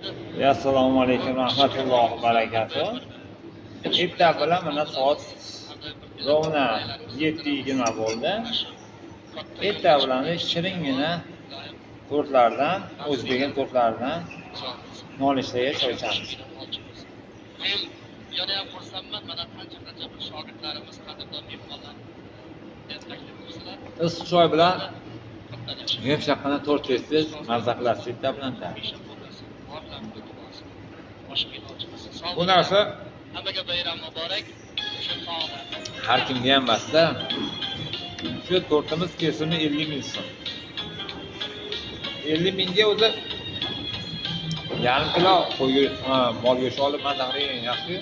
Assalomu alaykum rahmatullohi va barakatuh. Erta bilan mana soat ровно 7:20 bo'ldi. Erta bilan shiringina tortlardan, o'zbekning tortlaridan nonishtaga choy ichamiz. Men yana ham xursandman, mana qancha-qancha bir shogirdlarimiz, qadrdon mehmonlar taklif qilsalar. Issiq choy bilan yumshoqqina tort yesiz, mazza qilasiz erta bilan. Bu narsa hammaga bayram muborak. Har kimga ham emasda. Shu tortimiz kesimi 50 ming so'm. 50 mingga o'zi yarim kilo qo'y mol go'shti olib mazza qiling, yaxshi.